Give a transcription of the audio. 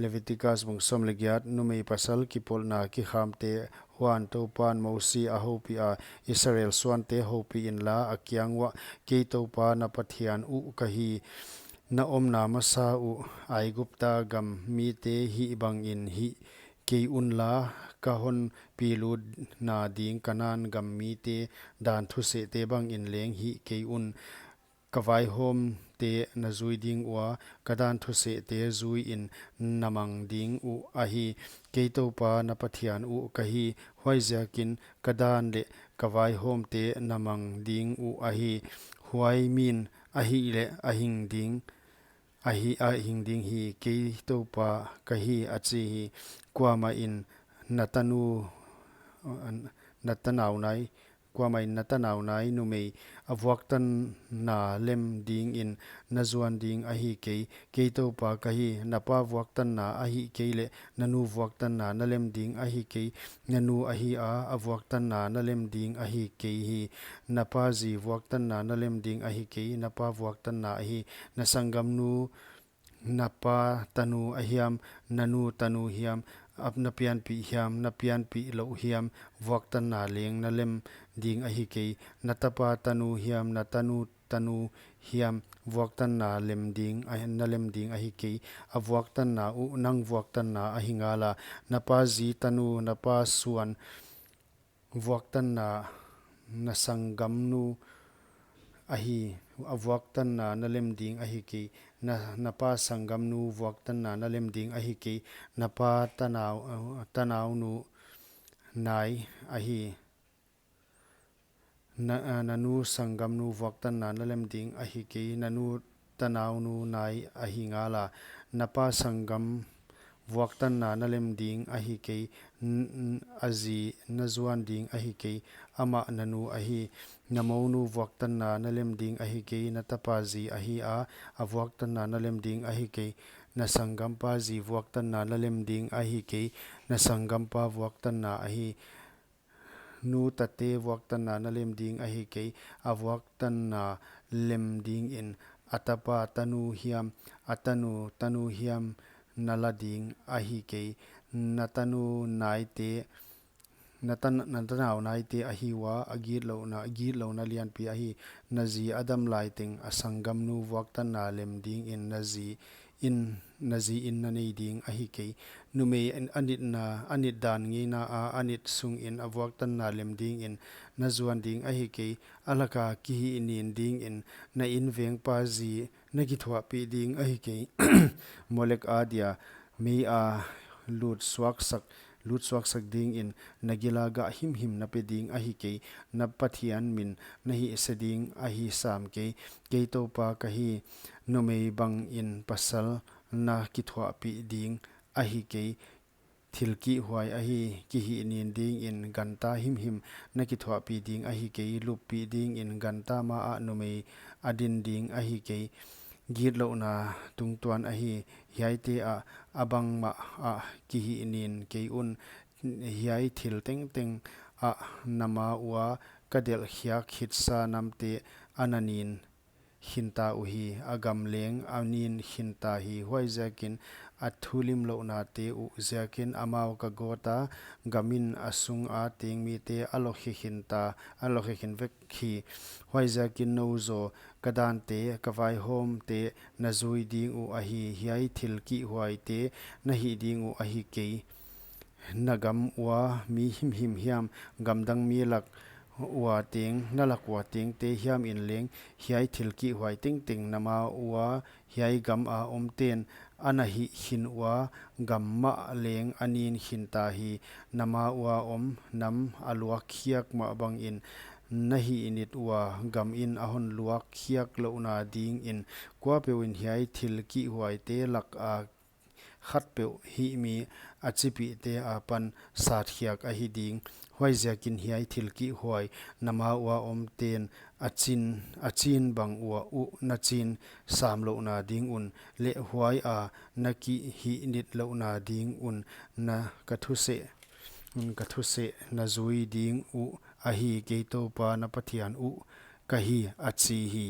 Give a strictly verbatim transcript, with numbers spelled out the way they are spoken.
Leviticus bung sawm leh giat. Numei pasal kipolhna kikhamte. Huan Toupan Mosi a houpiha, Israel suante houpih inla, a kiang uah, Kei Toupa na Pathian uh ka hi. Na omna masa uh Aigupta gam mite hih bangin hih kei unla, ka hon pilutna ding Kanan gam mite dan thusehte bangin leng hih kei un. Ka vaihawmte na zui ding ua, ka dan thusehte zuiin na mang ding uh ahi. Kei Toupa na Pathian uh ka hi. Huaiziakin ka dan leh ka vaihawmte na mang ding uh ahi. Huai min ahihleh a hing ding, ahi, a hing ding hi. Kei Toupa ka hi, a chi hi. Kuamahin na tanu, na tanau nai, kuamahin na tanau nai numei a vuaktanna lem dingin na zuan ding ahi kei. Kei Toupa ka hi. Na pa vuaktanna a hih kei leh na nu vuaktanna na lem ding ahi kei. Na nu ahi a, a vuaktanna na lem ding ahi kei hi. Na pa zi vuaktanna na lem ding ahi kei. Na pa vuaktanna ahi. Na sanggamnu, na pa tanu ahiam, na nu tanu hiam, a, na pianpih hiam, na pianpih louh hiam, vuaktanna leng na lem ding ahi kei. Na tapa tanu hiam, na tanu tanu hiam, vuaktanna lem ding, a, na lem ding ahi kei. A vuaktanna uh nang vuaktanna ahi ngala. Na pa zi tanu, na pa suan vuaktanna, na sanggamnu ahi, a vuaktanna na lem ding ahi kei. Na, na pa sanggamnu vuaktanna na lem ding ahi kei. Na pa tanau, tanaunu nai ahi. Na, a, na nu sanggamnu vuaktanna na lem ding ahi kei. Na nu tanaunu nai ahi ngala. Na pa sanggam vuaktanna na lem ding ahi kei. N-, n-, a zi na zuan ding ahi kei. Amah na nu ahi. Na mounu vuaktanna na lem ding ahi kei. Na tapa zi ahi a, a vuaktanna na lem ding ahi kei. Na sanggampa zi vuaktanna na lem ding ahi kei. Na sanggampa vuaktanna ahi. Nu tate vuaktanna na lem ding ahi kei. A vuaktanna lem dingin a tapa tanu hiam, a tanu tanu hiam na la ding ahi kei. Na tanu naite, na tan-, na tanau naite ahi ua, a gitlouhna, a gitlouhna lianpi ahi. Na zi a dam laiteng a sanggamnu vuaktanna lem dingin na zi in, na zi in na nei ding ahi kei. Numei in a nitna, a nit dan ngeina a, a nit sungin a vuaktanna lem dingin na zuan ding ahi kei. A laka kihihnin dingin na invengpa zi na kithuahpih ding ahi kei. Molek adia mei a lut suaksak, lut suaksak dingin na gila gah himhim na pe ding ahi kei. Na Pathian min na hihse ding ahi sam kei. Kei Toupa ka hi. Numei bangin pasal na kithuahpih ding ahi kei. Thil kihhuai ahi, kihihnin dingin ganta himhim na kithuahpih ding ahi kei. Luppih dingin ganta ma ah numei a din ding ahi kei. Gitlouhna tungtuan ahi. Hiaite ah a bangmah ah kihihnin kei un. Hiai thil tengteng ah na ma ua ka delhkhiak khitsa namte a na nin khinta uhi, a gam leng a nin khinta hi. Huaiziakin a thulimlouhnate uh ziakin amau ka gawta, gamin a sunga teng mite a lokhia khinta, a lokhia khin vek hi. Huaiziakin nou zaw ka dante, ka vaihawmte na zui ding uh ahi. Hiai thil kihhuaite na hih ding uh ahi kei. Na gam ua mi himhim hiam, gamdang mi lak ua teng, na lak ua tengte hiam in leng, hiai thil kihhuai tengteng na ma ua, hiai gam a omten a na hih khin ua, gam mah leng a nin khinta hi. Na ma ua om nam a luakkhiak mah bangin na hihnit ua, gamin a hon luakkhiak louhna dingin, kuapeuhin hiai thil kihhuaite laka khatpeuh hihmi a chipihte apan satkhiak ahi ding. Huaiziakin hiai thil kihhuai na ma ua omten a chin, a chin bang ua uh na chin samlouhna ding un, leh huaia na kihihnit louhna ding un, na ka thuseh, un ka thuseh na zui ding uh ahi. Kei Toupa na Pathian uh ka hi, a chi hi.